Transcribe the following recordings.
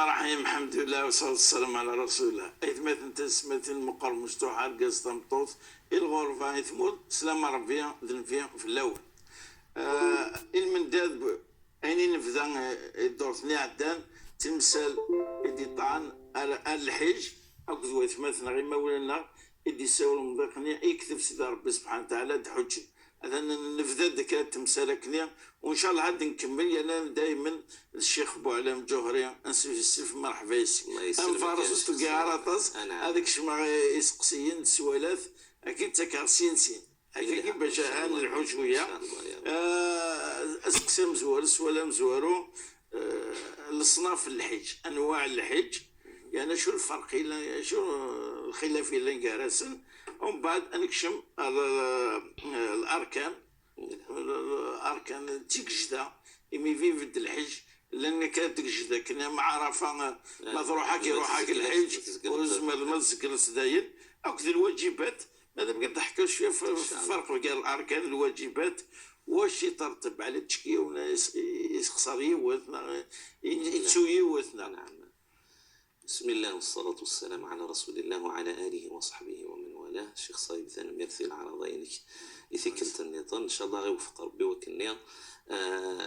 الرحيم، الحمد لله والصلاة والسلام على رسول الله. ايثماثن تسمات المقر مفتوحة الكاز تمطوط الغرفة يثمود سلام ربي ذنفي في الأول. المنداد عيني نفذا الدور ثني عدان تمثال يدي طعن على الحج أكد ويثماثنا غير ما ولانا يدي ساول مضيقني يكتب سيدي ربي سبحانه وتعالى دحوج هذا نفذا ديك التمثال كنيا، وان شاء الله عاد نكمل. يعني دائما الشيخ بوعلام الجوهري نسيف السيف مرحبا يسك. الله يسلمك ام فارس يا شيخ. تقارطس أنا. هذاك شما يسقسيين سوالات اكيد تكار سين سين اكيد إلا. باش إن شاء الله. نلحو شويه. إن شاء الله يا رب. اسقسي مزوار سوالا مزوارو، الصناف الحج، انواع الحج، يعني شو الفرق شو الخلاف اللي نقارسن، ومن بعد نكشم على الاركان تيكجدا إمي في الحج، لان كانت تكجدا كنا مع عرفه ما تروحك يروحك الحج وزمر ما تزكرس داين أكثر الواجبات. ماذا بغيت نحكيو شويه في الفرق بين الاركان الواجبات، واش يترتب على التشكي ولا يخسر يوثنا يتسوي يوثنا. نعم. بسم الله والصلاة والسلام على رسول الله وعلى آله وصحبه ومن والاه. الشيخ صايب ثاني ميرثي العرضينك إثيكلت النظام إن شاء الله غيوفق ربي وكنيا.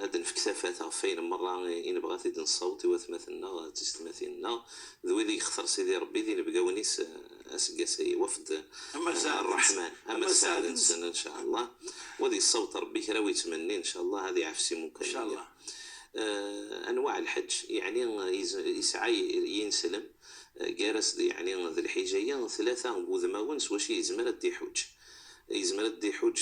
أدن في كثافات فين مرة إن بغات يدن الصوت وثمثلنا تستمثلنا ذوي ذي يخثر سيدي ربي ذي نبقى ونيس، أسقاسي وفد أما سعد الرحمن. أما أما سعد سعد إنسان إن شاء الله. وذي الصوت ربي كراوي يتمني إن شاء الله هذه عفسي ممكن إن شاء الله. أنواع الحج يعني يسعى ينسلم، جالس يعني ذي الحجية ثلاثة وذماون سوا شي يزمر دي حج، يزمر دي حج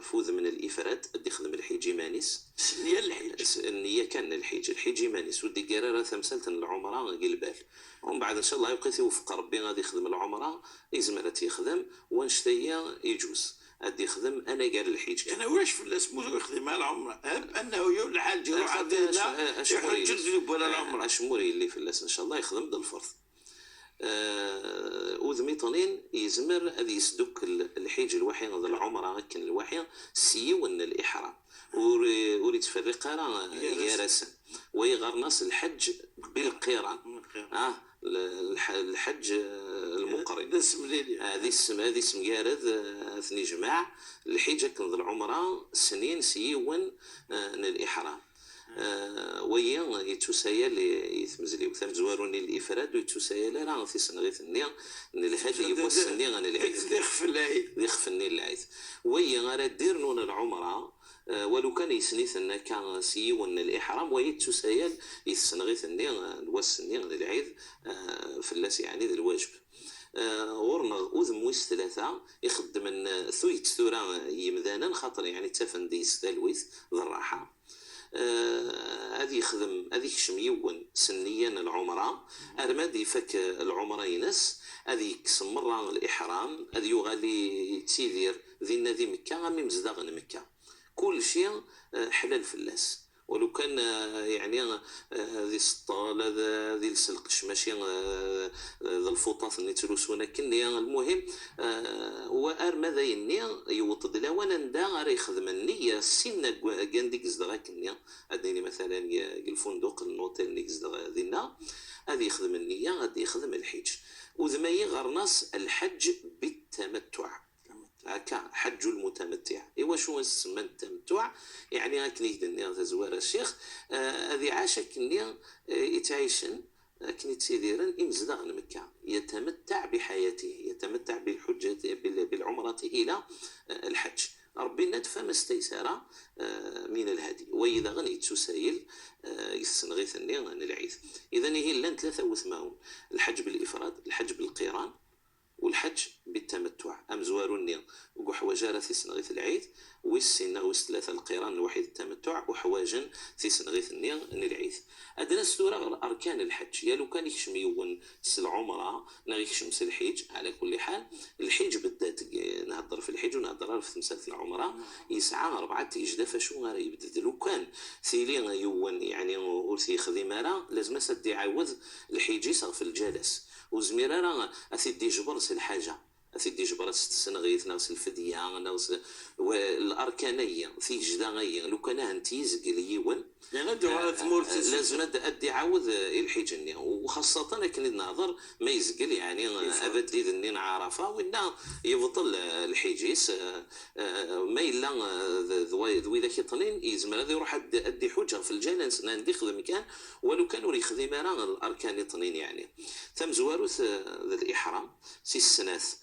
فوذ من الإفراد دي خدم الحج مانيس. النية الحج. النية كان الحج مانيس ودي قرارة تمثالت العمرة قلبال، ومن بعد إن شاء الله يبقى يوفق ربي غادي يخدم العمرة يزمر تيخدم وانشتيا يجوز أدي يخدم أنا قال الحج. أنا واش في الاسم يخدم العمرة؟ أب أنه يقول الحاج يروح عندنا يحج الذنوب ولا العمرة. أشموري اللي في الناس إن شاء الله يخدم بالفرض. وذمي طنين يزمر أذ يسدك الحج الوحي هذا العمرة كان الوحي سيون الإحرام وري تفرق راه يارسا ويغرناس الحج بالقيران. بالقيران. الحج المقرن. هذا اسم ليلي. هذه اسم جارد، ثني جماع الحجة كنظ العمرة سنين سيون، الإحرام. ويا يتسايل يتمزلي وثم زواروني الإفراد ويتسايل راه في سنغيث النية من الهدي والسنية عن العيد. ذي خف العيد. ذي خف النية العيد. ويا غير دير نون العمرة، ولو كان يسنيث أن كان سيون الإحرام ويتسايل يتسنغيث النية والسنية عن العيد، في اللاس يعني ذي الواجب. ورنا وذم ويس ثلاثة يخدم من ثويت ثورة يمذانا خاطر يعني تفن ديس ثلويث ذي الراحة. هذه يخدم هذه يخشم يون سنيا العمرة أرماد يفك العمرة ينس هذه يكسم مرة الإحرام هذه يغالي تيدير ذي النادي مكة غامي مزدغ مكة كل شيء، حلال فلاس ولو كان، ذي السطال، ذي السلقش ماشي، ذي الفوطات اللي تلوسونا كني. المهم، هو أرمى ذا يني يوطد لا وانا ندا غير يخدم النية السنة كان ديك زدغا كني. أديني مثلا الفندق النوتيل اللي زدغا دينا هذه يخدم النية غادي يخدم الحج وذماي غرناس الحج بالتمتع. هكا حج المتمتع. إيوا شو سما التمتع؟ يعني هاك نيدني هذا زوار الشيخ، هذه عاشا كني، يتعيشن، كني تسيديرن إمزدغ مكة يتمتع بحياته يتمتع بالحجة، بالعمرة إلى، الحج. ربي ندفع ما استيسر، من الهدي وإذا غني تسايل، يسنغيث النير العيد. إذا هي لان ثلاثة وثماون الحج بالإفراد الحج بالقيران والحج بالتمتع. أم زواروني وحواجارة في سنغيث العيد والسنة وثلاثة القيران الوحيد التمتع وحواجن في سنغيث النير العيد. أدنى السورة غير أركان الحج يا لو كان يخشم يون العمرة نغ يخشم الحج. على كل حال الحج بالذات نهضر في الحج ونهضر في مسألة العمرة يسعى 4 تيجدا فشو غير يبدل. لو كان ثيلي يون يعني ورثي خدمة راه لازم سدي عاوز الحج يصغ في الجلس وزميرة راه أثيدي جبرس الحاجة أثيدي جبرس السنغيث ناس الفدية ناس والأركانية في جدا غير لو كان هنتيز قليون يعني لازم ادي عاود الحج، وخاصة كن نهضر ما يزقل يعني ابد لي عرفه ولا يبطل الحجيس ما الا ذوي ذاك طنين يزمر هذا يروح ادي حجه في الجالس عندي خدم كان ولو كان ور يخدم راه الاركان طنين يعني تم زواروث الاحرام سي السناث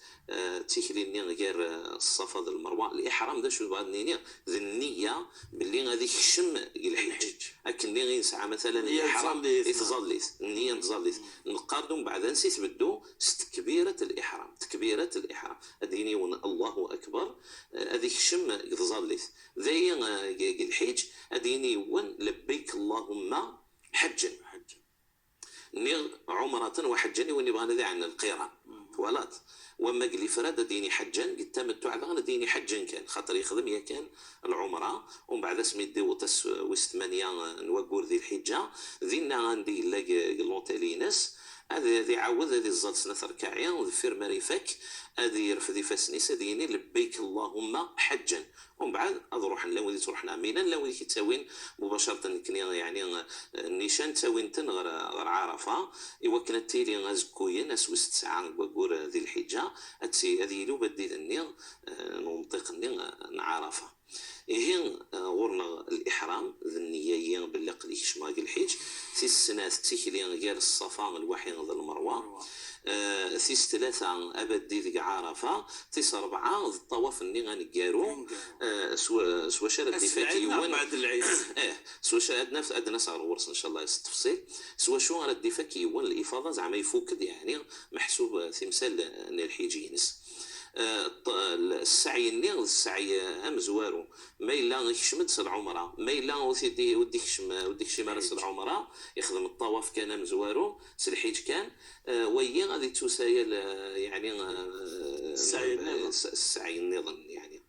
تيكليني غير الصفا ذا المروة. الاحرام دا شو بعد نيني ذا النية باللي غادي يخشم الحج اكني غينسعى مثلا الاحرام يتظليت النية نتظليت نقاردو من بعد نسيت بدو تكبيرة الاحرام تكبيرة الاحرام اديني الله اكبر هذيك يخشم تظليت ذي الحج اديني ون لبيك اللهم حجا نيغ عمرة وحجا وني بغانا ذي عن القيران ولات وما قلي فراد ديني حجا قلت تمتع غانا ديني حجا كان خاطر يخدم يا كان العمرة ومن بعد اسمي دي وتس ويس 8 نوكور ذي الحجة ذينا غندي لا لونتيلينس هذا يعاود هذه الزاد سنة ركاعية وذفير مريفك هذه يرفد فاسنيس هذه يعني لبيك اللهم حجا ومن بعد اروح لا ودي تروح مينا لا ودي تساوين مباشرة كني يعني النيشان تساوين تن غير عرفة إوا كانت تيلي غازكوين اسوس 9 وكور ذي الحجة هذه يلو بدي الني ننطق الني عرفة إيه غورنا الإحرام ذا النية باللي قلي شماق الحج في السنة تيكلي غير الصفا الوحي ذا المروة تيس 3 أبد ذيك عرفة تيس 4 الطواف اللي غنقارو سوا شرد ديفاك بعد العيد سوا شرد نفس أدنى صار ورس إن شاء الله التفصيل سوا شو غادي ديفاك يون الإفاضة زعما يفوكد يعني محسوب تمثال الحجينس السعي النيغ السعي امزوارو ما الا يكشمد العمرة ما الا ودي ودي كشم راس العمرة يخدم الطواف كان امزوارو الحج كان ويا غادي تسايل يعني السعي النظام يعني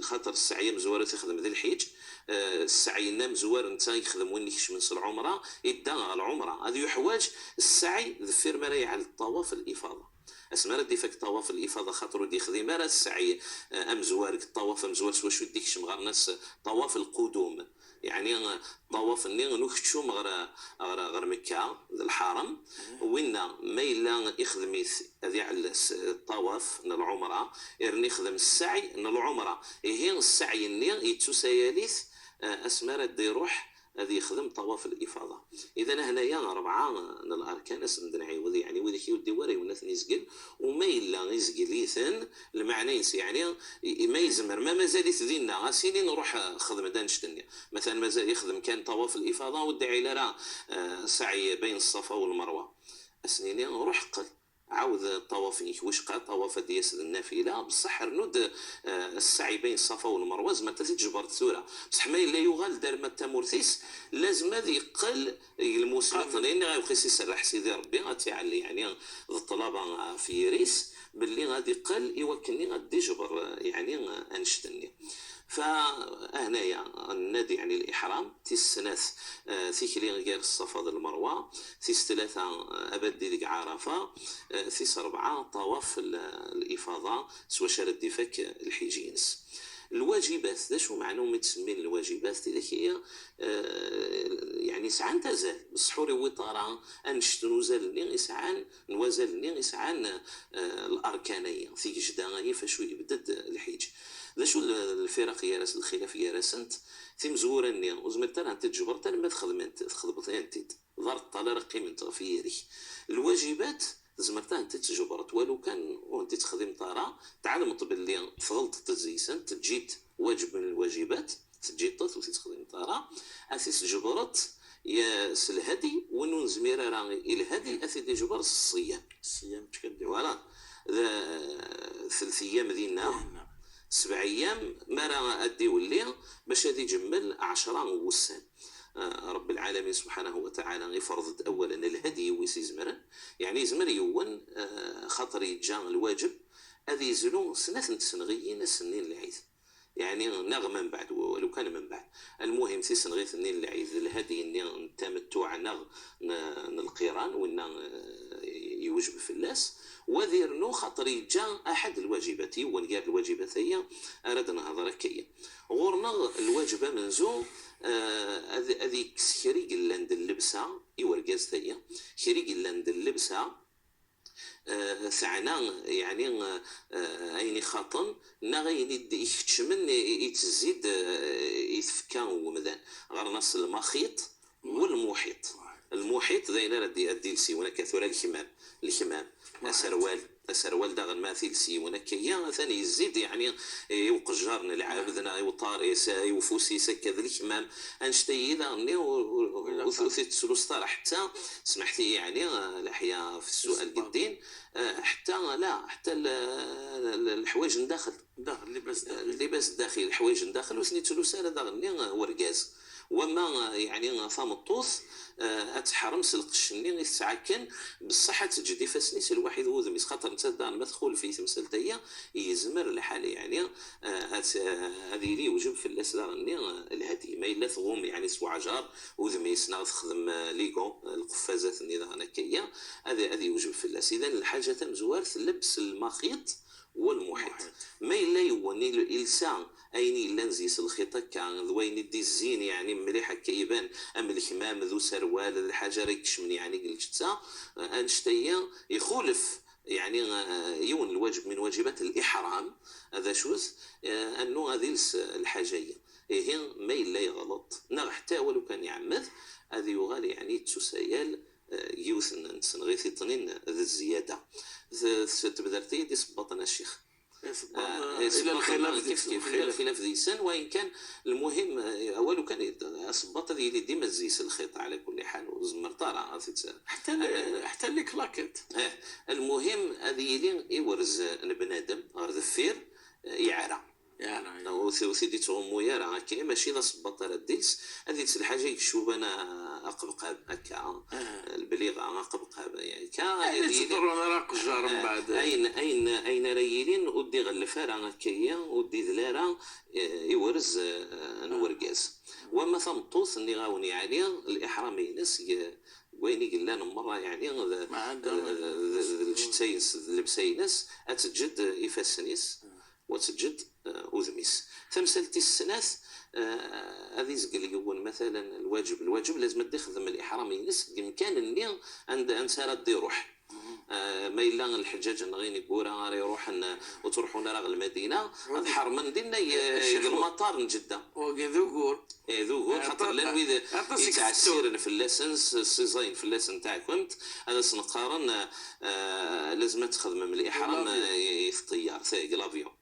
خاطر السعي مزوارو تخدم ذي الحج السعي مزوار انت يخدم وين يكشم العمرة يدا العمرة هذه يحواج السعي ذفير ما على الطواف الافاضة اسمر دي فك طواف الافاضة خاطر دي خدي مارا السعي امزوارك الطواف امزوار سوا شو ديك غير ناس طواف القدوم يعني طواف الني نكتشو غير غير مكة الحرم وين ما الا يخدم هذه على الطواف من العمرة يرني يخدم السعي من العمرة هي السعي الني يتسايليث اسمر دي روح هذه يخدم طواف الإفاضة. إذا هنايا 4 من الأركان نعيوذ يعني وذاك يودي وري وناس يزقل وما إلا يزقل المعنى يعني ما يزمر ما مازال يثدينا غاسيني نروح خدم دانشتني مثلا مازال يخدم كان طواف الإفاضة ودعي لا سعي بين الصفا والمروة أسنيني نروح قل عاود الطواف واش قال طواف ديال النافلة بصح رنود السعي بين الصفا والمروة زعما تجبر الثورة بصح ما الا يغال دار ما تمورثيس لازم هذا يقل المسلم لان غيبقى يسرح سيدي ربي غتعلي يعني الطلبة في ريس باللي غادي يقل يوكلني غادي يجبر يعني انشتني. فهنايا النادي يعني الإحرام تيس تيكلي غير الصفا المروة تيس 3 أبد ديك عرفة تيس 4 طواف الإفاضة سوا شرد ديفاك الحجينس. الواجبات ذا شو معناهم يتسمين الواجبات ذاك هي يعني سعان تزال بالسحور وطارة انشت نوزال ني سعان نوزال ني سعان الاركانيه في جدا فاش يبدد الحج ذا شو الفرق يا راس الخلاف يا راسنت تيمزورا ني وزمرت راه تجبر حتى ما تخدم تخدم انت ضرط طال قيمة في يدك الواجبات زمرتها انت تجبرت ولو كان وانت تخدم طارا تعلمت باللي تغلط تزيسن تجيت واجب من الواجبات تجيت وتخدم طارا اسيس جبرت يا الهدي ونون زميره راه الهدي اثي جبر الصيام الصيام تكدي فوالا 3 ايام دينا 7 ايام ما راه ادي ولي باش هادي يجمل 10 وسان. رب العالمين سبحانه وتعالى يفرض اولا الهدي ويسيزمر يعني يزمر يون خاطر يتجا الواجب هذه يزلو سنة تسنغيين سنين العيد يعني نغ من بعد ولو كان من بعد المهم تسنغي ثنين العيد الهدي التمتع نغ القيران وان يوجب فلاس وذيرنو خاطر يجا احد الواجبات ونقال الواجبات هي اراد نهضر كيا غورنا الواجبة منزو هذيك كري قلاند اللبسه يوركاز تايا كري قلاند اللبسه ثعنا يعني اين خاطن نا غين يكتشمن يتزيد يتفكا ومذان غرناس المخيط والمحيط. المحيط داينا راه دي لسيونا كثورة الكمام اسروال داغ الماثل سيونا كيا ثاني يزيد يعني يوقجر العابدنا يوطاريس يوفوسيس كذا الكمام انشتي ذا وثلث حتى سمحتي يعني الحياة في السؤال قدين حتى لا حتى الحوايج نداخل اللباس الداخلي الحوايج نداخل وسني تلوسه داغني وركاز وما يعني ثامطوث اتحرمس القشني يتعكن بصح تجدي فاسنيس الواحد وذميس خاطر انت دار ما تدخل في تمثال يزمر الحال يعني هذه لي وجب في الاسرار الهدي ما الا تغوم يعني سوا عجار وذميس نا تخدم ليغون القفازات النظام هكايا هذه يوجب في اللاس. اذا الحاجة تمزوارث لبس المخيط والمحيط ما الا يوني الانسان اين الا نزيس الخيط هكا ذوين دي الزين يعني مليح هكا يبان ام الكمام ذو سروال الحاجة راه يكشمن يعني قلت انشتيا يخولف يعني يون الواجب من واجبات الاحرام هذا شوز انه غادي الحاجيه إيه ما الا يغلط نغ حتى ولو كان يعمد هذه يغالي يعني تسيال يوث نسنغي طنين ذا الزيادة تبدرتي دي صباطنا الشيخ الى الخلاف كيف كيف الخلاف ديسان وان كان المهم اول كان صباط هذه اللي ديما تزيس الخيط على كل حال وزمر طالع حتى les claquettes. المهم هذه اللي يورز البنادم غير ذفير يعرى يعني وسيدي تغمو راه كاين ماشي لا صباط راه ديلس هذه الحاجة يكشوب انا اقبقاب هكا البليغة اقبقاب يعني كا تضرون راه قجار من بعد اين اين اين ريلين ودي غلفه راه هكايا ودي ذلاره يورز نوركاز وما ثمطوس اللي غاوني يعني الاحرام ينس وين قلنا مرة يعني الجتاينس اللبساينس اتجد يفاسنيس وتجد أذميس تمثلتي السناث هذه يزقل يقول مثلا الواجب لازم تخدم الإحرام ينس بإمكان الني عند أنسارة دي روح ما إلا الحجاج نغيني كورا راه يروح وتروحون راه المدينة الحرمن دينا المطار نجدة ذوقور ذوقور خاطر لان ويد يتعسير في اللاسنس السيزاين في اللاسن تاعكم هذا سنقارن لازم تخدم من الإحرام في الطيار ثايق لافيون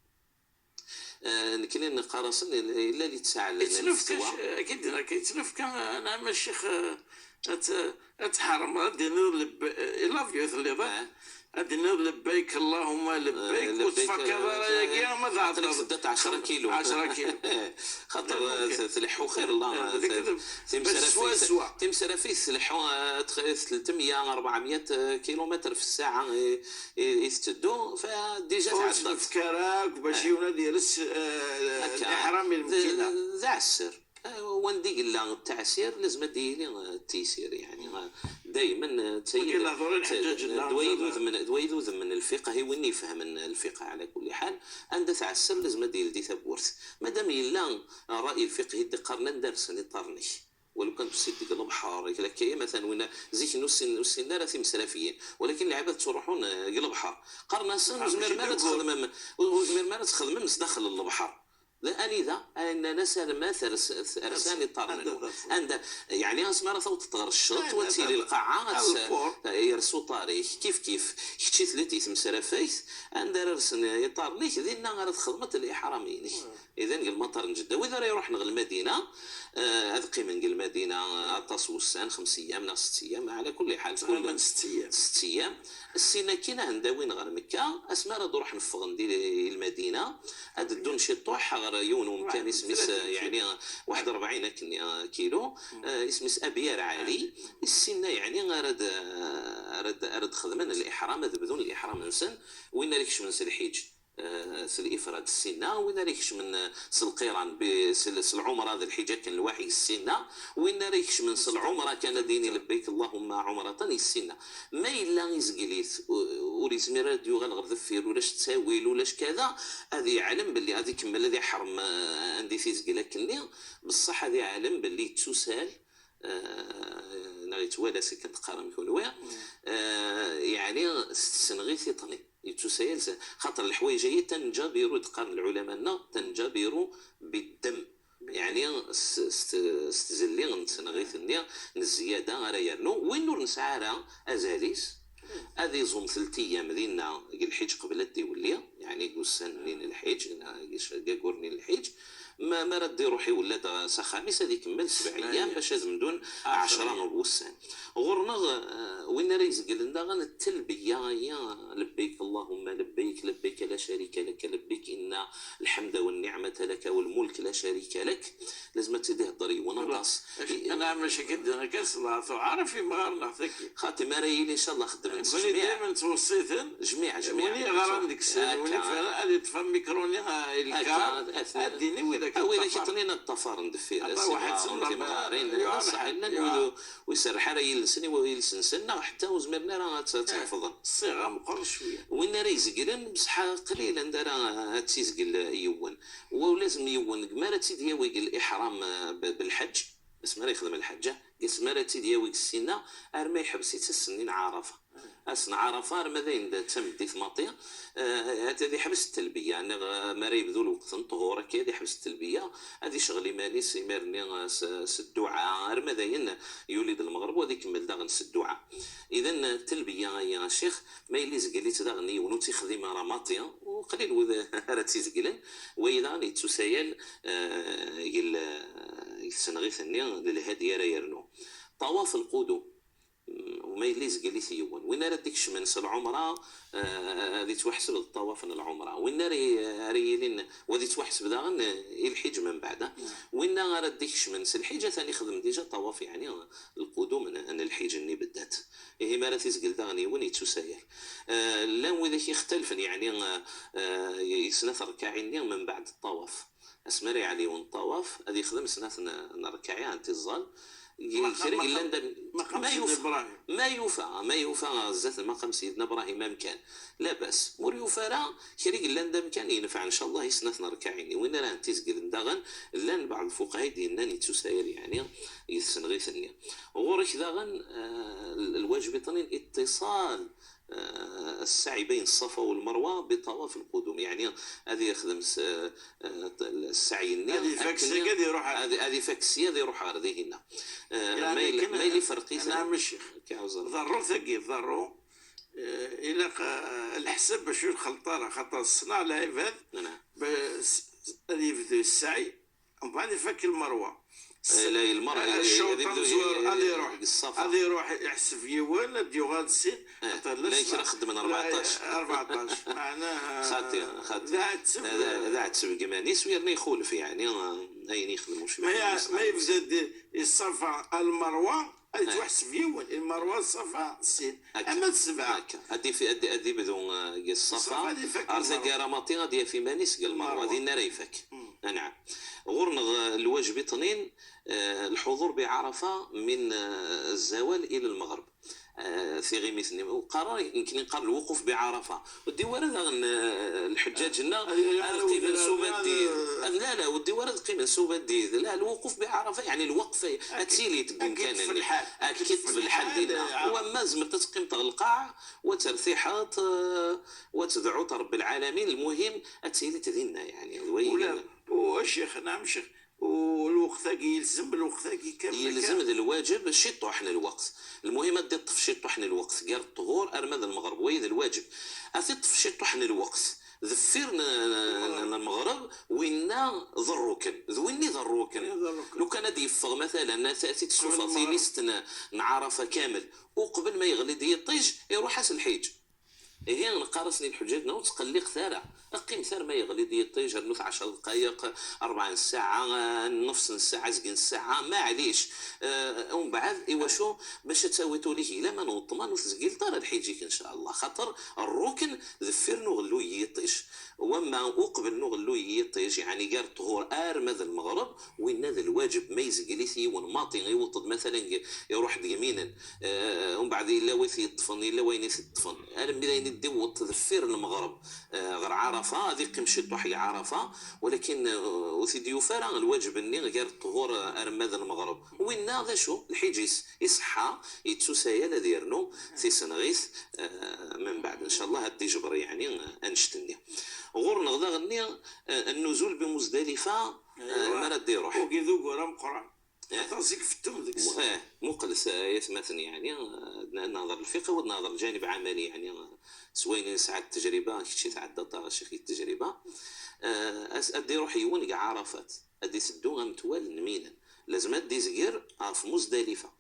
كاين قراصن الا اللي تسعى يتلف اكيد كيتلف كان نعم الشيخ اتحرم غادي لافيو اللي غادي لبيك اللهم لبيك وتفكر يا ما تعطل 10 كيلو 10 كيلو خاطر تلحو خير الله تمسرافي تلحو 300 400 كيلومتر في الساعة يتدو فديجا تعطل تفكرك باش يولد يرس الاحرام المكينه ذا عسر وندي قلا التعسير لازم ديري التيسير يعني دائما دويد من الفقه وين يفهم الفقه على كل حال عند تعسر لازم دير دي ثبورت مادام الا الراي الفقهي دي قرنا درسني طرني ولو كان تسيد ديك البحر كاين مثلا وين زيك نوسين راه مسرافيين ولكن العباد تروحون البحر قرنا سن وزمير ما تخدم وزمير ما تخدم داخل البحر لأني أن نسأل ما أرساني طارن عند يعني أسمع ثوت تغر الشط وتسيري القاعة يرسو طاريخ كيف كيف كتشي ثلاثي تمسرافيت عند رسن يطارنيك ذينا غير خدمة الإحرامين إذا المطار نجدة وإذا راه يروح نغ المدينة هذا قيمة نغ المدينة عطاس وسان 5 أيام 6 أيام على كل حال كل 6 أيام 6 أيام السنة كاينة عند وين غير مكة أسمع راه نروح نفغ ندير المدينة هاد الدون شي طوح غير يون ومكان اسميس يعني 41 كيلو اسميس أبيار عالي السنة يعني غير أرد خدمة الإحرام هذا بدون الإحرام نسن وين راك من الحيج الإفراد السنة، وين ريكش من القيران العمرة ذا الحجة كان الواحد السنة، وين ريكش من العمرة كان ديني لبيك اللهم عمرة السنة. ما إلا يزقليت وريزمير ديوغال غير ذفير ولاش تساويل ولاش كذا، هذه يعلم باللي هذه كمل هذه حرم عندي تيزقلا كني بصح هذه عالم باللي تسال نغيتوالا سي كنت قارن كونويا يعني سنغي ثيطني يتسايل خاطر الحوايج هي تنجبروا تقارن العلماء تنجبروا بالدم، يعني ستزلي نتسنغي الزيادة غير يرنو وين نور نسعى أزاليس هذه يزوم 3 أيام دينا الحج قبل الديولية، يعني قوسان الحج قورني الحج ما رد روحي ولا سخاميس هذه كمل 7 أيام باش لازم دون 10 بوسان غورنا وين راه يزقل لنا التلبية هي لبيك اللهم لبيك لبيك لا شريك لك لبيك إن الحمد والنعمة لك والملك لا شريك لك، لازم تديه الضري ونقص. أنا ماشي كدير كاس الله عارف مغارنا ثكي خاطر رايلي إن شاء الله خدم جميع دائما توصيتن جميع جميع ولي غرام ديك السنة ولي هذه تفهم ميكروني الكار اديني وإذا وإذا كيطنينا الطفار ندفير مغارين صح لنا ويسرح راه يلسني ويلسن سنة حتى وزمرنا راه تحفظ الصيغة مقر شوية وين راه يزقلن بصح قليلا دار تيزقل يون ولازم يون ما راه تيدياوي الإحرام بالحج اسم راه يخدم الحجة اسم راه تيدياوي السنة ما يحبس يتسنين عرفة أسن عرفة ما ذين تم ديك ماطية هذا يحبس التلبية، يعني ما يبذل وقت الطهور كي يحبس التلبية هذه شغلي مالي سيمرني الدعاء ما ذين يولد المغرب وهذه يكمل داغ الدعاء. إذا التلبية يا شيخ ما يلي زقليت داغني ونو تيخدم راه ماطية وقليل راه تيزقلن وإذا يتسايل يتسنغي للهدي راه يرنو طواف القدوم وما يلي زقلي ثيون وين راه ديك شمنس العمرة هذه توحسب الطواف العمرة وين راه وهذه توحسب داغن الحج من بعد وين راه ديك شمنس الحجة ثاني خدم déjà طواف يعني القدوم ان الحج اللي بدات هي ما راه تيزقل داغن يون يتساير لا وإذا كيختلف يعني يسنة ركاعين من بعد الطواف اسمري عليه الطواف هذه يخدم سنة ركاعين انتظال ما يوفى ما يوفى ما يوفى زات المقام سيدنا ابراهيم ما مكان لا باس مور يوفى راه كريك لان مكان ينفع ان شاء الله يسنثنا ركعين وين راه تيزقل داغن لان بعض الفقهاء ديالنا يتساير يعني يسنغي ثنيا غورك داغن الواجب طنين اتصال السعي بين الصفا والمروة بطواف القدوم، يعني هذه يخدم السعي النير هذه فاكسيه هذه يروح هذه فاكسيه هذه يروح غير هنا يعني ما يلي فرقي نعم الشيخ ضرو ثقي ضرو الى الحسب باش الخلطة خاطر الصنع العباد بس هذه يبدو السعي ومن بعد يفك المروة لا المرأة هذا يروح هذا يروح يحسب يوان ديوغال السين لا يمكن خدم من 14 معناها خاطي خاطي ذا تسب كمانيس ويرني يخولف يعني اين يخدموا شي ما يبدا الصفا المروة تحسب يوان المروة الصفا السين اما السبعة هادي في هادي بدون الصفا ارزا رماطي غادي في مانيس المروة دي نار يفك. نعم غورنغ الواجب اثنين الحضور بعرفة من الزوال إلى المغرب في غيميثني وقرار يمكن يقال الوقوف بعرفة ودي ورد الحجاج لنا قيمة سوبدي لا لا ودي ورد قيمة سوبدي لا الوقوف بعرفة يعني الوقفة أتيلي تكون كان في الحال أكيد في الحال ديالنا وما زمرت تقيم القاع وترثيحات وتدعو رب العالمين المهم أتيلي تدينا يعني والشيخ نعم شيخ والوقت يلزم بالوقت كامل يلزم الواجب شي طحن الوقت المهم ادي طف شي طحن الوقت كار الطهور ارمد المغرب ويد الواجب اثي طف شي طحن الوقت ذفير المغرب وينا ضروكن ذويني ضروكن لو كان غادي يفغ مثلا تاتي تسوفا في ليست نعرفه كامل وقبل ما يغلي دي الطيج يروح اس الحيج هي نقارسني الحجاج وتقلق ثارة اقيم ثار ما يغلي دي الطيج 10 دقائق 4 ساعة نص ساعة زكن ساعة معليش ومن بعد ايوا شو باش تساويتو ليه الا ما نوطمان وتزكيل طار الحيجيك ان شاء الله خاطر الركن ذفير نغلو يطيش وما اقبل نغلو يطيج يعني قال الطهور ارمذ المغرب وين هذا الواجب ما يزقليثي ونماطي يوطد مثلا يروح يمينا ومن بعد الا ويث يطفن الا وين يطفن انا بدا يدي وتذفير المغرب غير عرفه هذه قيم طوح عرفه، ولكن وثيدي يفارا الواجب اني غير الطهور ارمذ المغرب وين هذا شو الحجيس يصحى يتسوسايا لا ديرنو تيسنغيث من بعد ان شاء الله هدي جبر يعني انشتني غور نغدا غني النزول بمزدلفة. أيوة. مرد يروح وكيذوق ورا مقران تاسيك فتم ديك مقلس يتمثل يعني نهضر الفقه ونهضر الجانب عملي يعني سوين ساعات التجربة كشي تعدى شيخ التجربة ادي روح يون كاع عرفات ادي سدو غمتوال نمينا لازم ادي زكير في مزدلفة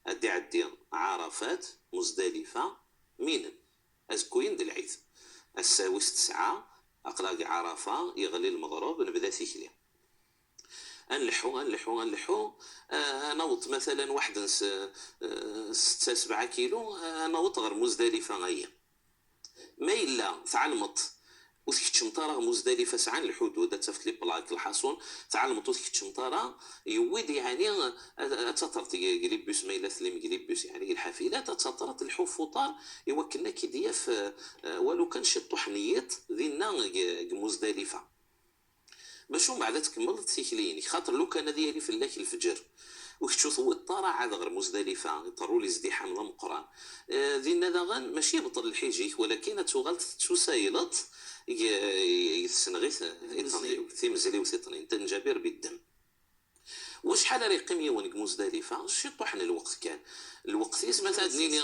ادي عدي عرفات مزدلفة مينا ازكوين د العيد الساوس 9 أقلاق عرفة يغلي المغرب نبدا تيكلي نلحو نلحو نلحو نوط مثلا واحد 6 7 كيلو نوط غير مزدلفة غيا ما إلا تعلمت وتكتشم طارا مزدلفة سعان الحدود تفت لي بلاك الحصون تعلمت وتكتشم طارا يويد يعني تطرت قليبوس ما إلا سليم قليبوس يعني الحافلات تطرت الحفوطار يوكلنا كي دياف ولو كان شي طحنيات دينا مزدلفة باش من بعد تكمل تيكليني خاطر لو كان ديالي في اللاك الفجر وكتشو ثوي عاد غير مزدلفة يطروا لي ازدحام المقران دينا داغن ماشي بطل الحجيك ولكن تغلط تسايلط يتسنغيث تيمزلي وثيطنين تنجبر بالدم. وشحال راه يقيم يوم مزدلفة شي طحن الوقت كان الوقت مثلا دنيني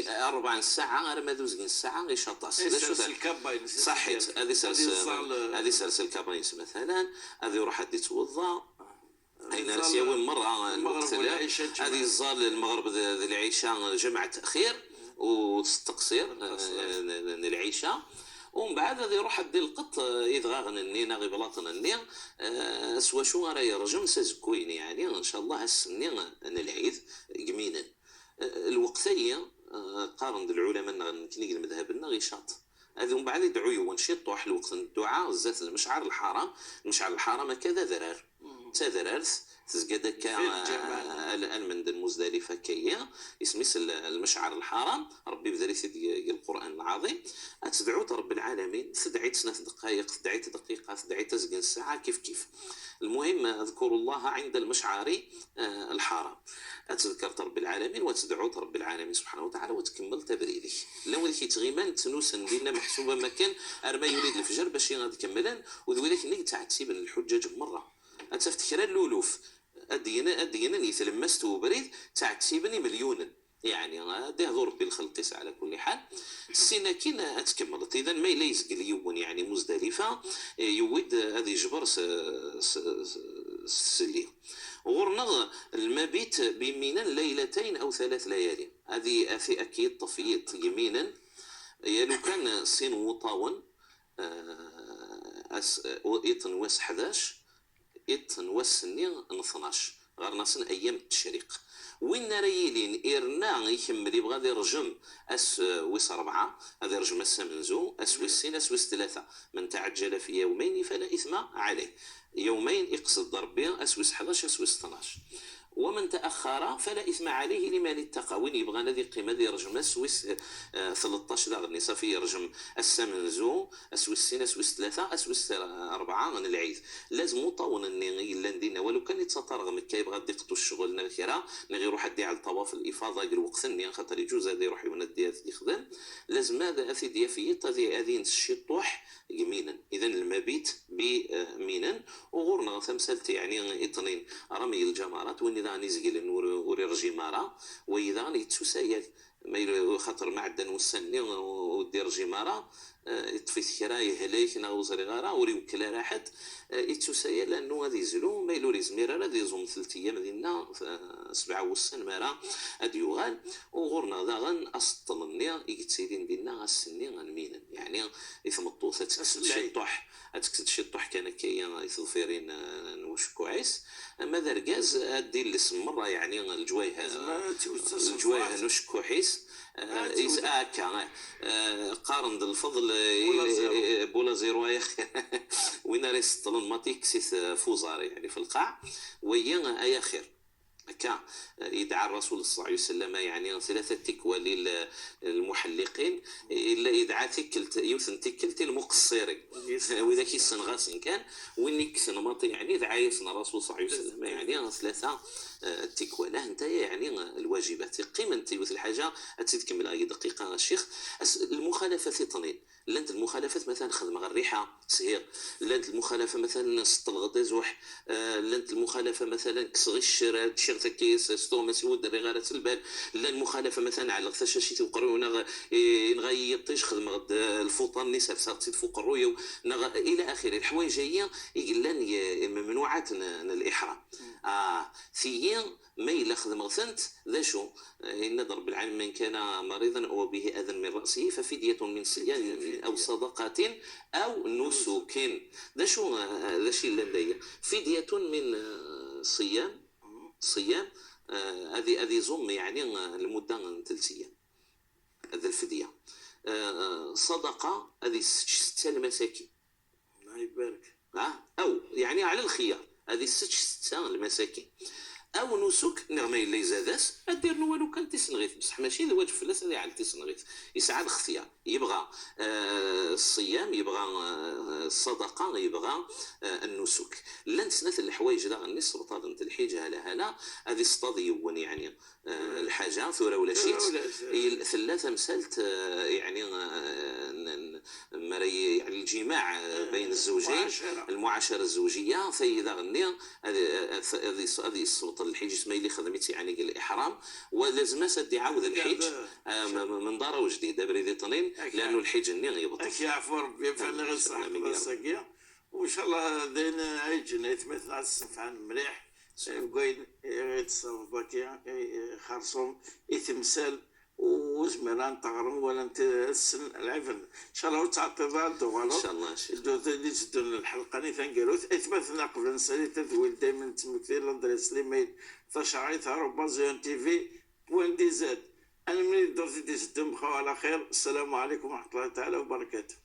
4 ساعة غير ما دوز الساعة غير شطاس صحيت هذه سرس الكاباينس مثلا هذه يروح هادي توضا اين رسيوي مرة هذه الزال المغرب العشاء جمع تاخير وتقصير العشاء ومن بعد غادي يروح دي القط يدغاغن الني غي بلاطن الني سوا شو راه يرجم سازكوين يعني ان شاء الله السني العيد يمينا الوقتية قارن العلماء كني المذهب لنا غي شاط هذا ومن بعد يدعو يون شي طوح الوقت الدعاء زات المشعر الحرام المشعر الحرام كذا ذرار تذرارث تزكى دكا المند المزدلفة كيا اسميس المشعر الحرام ربي بذري سيدي القرآن العظيم تدعو رب العالمين تدعي سنة دقائق تدعي دقيقة تدعي تزقن ساعة كيف كيف المهم اذكروا الله عند المشعر الحرام تذكرت رب العالمين وتدعو رب العالمين سبحانه وتعالى وتكمل تبريدك لو ذيك تغيمان تنوسن دينا محسوبة مكان أرما يريد الفجر باش تكملن وذويلك نيك تعتسيب الحجاج مرة أتفتكر اللولوف أدينا يتلمست وبريد تعتسيبني مليونا يعني غادي يهضر ربي الخلق على كل حال السنة كين أتكملت إذا ما إلا يزقل يون يعني مزدلفة يود هذه يجبر السلية غورنا المبيت بمينا ليلتين أو 3 ليالي هذه في أكيد طفيت يمينا يا لو كان سين وطاون إطن وس 11 إطن وسني 12 غير ناصن أيام التشريق وين ريلين إرنا يكمل يبغى غادي يرجم أس ويس 4 هذا يرجم السمنزو أس ويس 6 أس ويس 3 من تعجل في يومين فلا إثم عليه يومين يقصد ربي أس ويس 11 أس ويس 12 ومن تأخر فلا إثم عليه لمن اتقى وين يبغى هذه القيمة ذي يرجم السويس 13 غني صافي يرجم السمنزو السويس 6 السويس 3 السويس 4 من العيد لازم طاون الني الا ندينا ولو كان يتطرغ مكا يبغى ديقتو الشغل نغيرا نغير يروح دي على الطواف الإفاضة الوقت الني خاطر يجوز هذا يروح يوندي يخدم لازم هذا اثي ديافيت هذه اذين الشطوح يمينا اذا المبيت بمينا وغورنا ثمثلت يعني اثنين رمي الجمرات وين اذا نزقل وري جمارة واذا يتسايل ما خاطر معدن وسني ودير جمارة يطفي كرا يهليك ناوزري غارة وري وكلا راحت يتسايل لانه غادي يزلو ما يلوري زمير غادي يزوم 3 ايام ديالنا 7 وسن مارا غادي يغال وغورنا داغن اسطلني يتسيدين ديالنا غاسني غنمينا يعني يثمطو تكسد شي طوح تكسد شي طوح كان كاين يثفيرين نوشكوعيس اما ذا ركاز دير الاسم مرة يعني الجوايه الجوايه نوشكوحيس هكا قارن الفضل بولا زيرو يا اخي وين راه يسطلون ماتيك سيث فوزار يعني في القاع ويا ايا خير. هكا يدعى الرسول صلى الله عليه وسلم يعني ثلاثة تكوى للمحلقين إلا يدعى تكلت يوثن تكلت المقصرين وإذا كيسن غاسن كان وين يكسن ماطي يعني دعا يسن الرسول صلى الله عليه وسلم يعني ثلاثة تكوى له انت يعني الواجبات قيمة انت يوث الحاجة تكمل أي دقيقة الشيخ. المخالفة في طنين لانت المخالفات مثلا خدمة غير الريحة سهير، لانت المخالفة مثلا سط الغدا زوح، لانت المخالفة مثلا كسغي الشرا تشيغ تكيس ستوماسي ودري غير البال، لا المخالفة مثلا على غثا شي وقرونا نغي يطيش خدمة غد الفوطه النساء صارت فوق الرويو الى اخره. الحوايج هي لان ممنوعات الاحرام. ثيين ما إلا خدم غثنت ذا شو إن رب العالمين من كان مريضا أو به أذى من رأسه ففدية من صيام أو صدقة أو نسك. ذا شو ذا شي اللي فدية من صيام هذه زم يعني المدة 3 أيام هذا الفدية. صدقة هذه 6 المساكين الله يبارك أو يعني على الخيار هذه 6 المساكين او نسك نغمة اللي زاداس ادير له والو كان تسنغيث بصح ماشي الواجب فلاس هذه على تسنغيث يسعى الاختيار يبغى الصيام يبغى الصدقة يبغى النسك. لان سنة الحوايج لا غني السلطة نتاع الحجة هلا هلا هذه السطاد يون يعني الحاجة ثورة ولا شيت ثلاثة مسالت يعني يعني الجماع بين الزوجين المعاشره الزوجية فإذا غني هذه السلطة الحج اسمها اللي خدمت يعني الاحرام ولازم سد يعاود الحج من دار وجديد بريدي طنين لانه الحج الني غيبطل. اك يعفو ربي فعلا غير صح بلاصة وان شاء الله دين عيجنا يتمثل على الصفحان مليح وين يتصرف باكي خرصوم يتمثال وزمران تغرم ولا انت السن العفن ان شاء الله تعطي ضال ان شاء الله اللي تدون الحلقة ني ثنقالوت اثبتنا قبل نسالي تدويل دائما تمثيل l'adresse l'email تشعيط @tv.dz. انا من درتي تسدم على خير. السلام عليكم ورحمة الله تعالى وبركاته.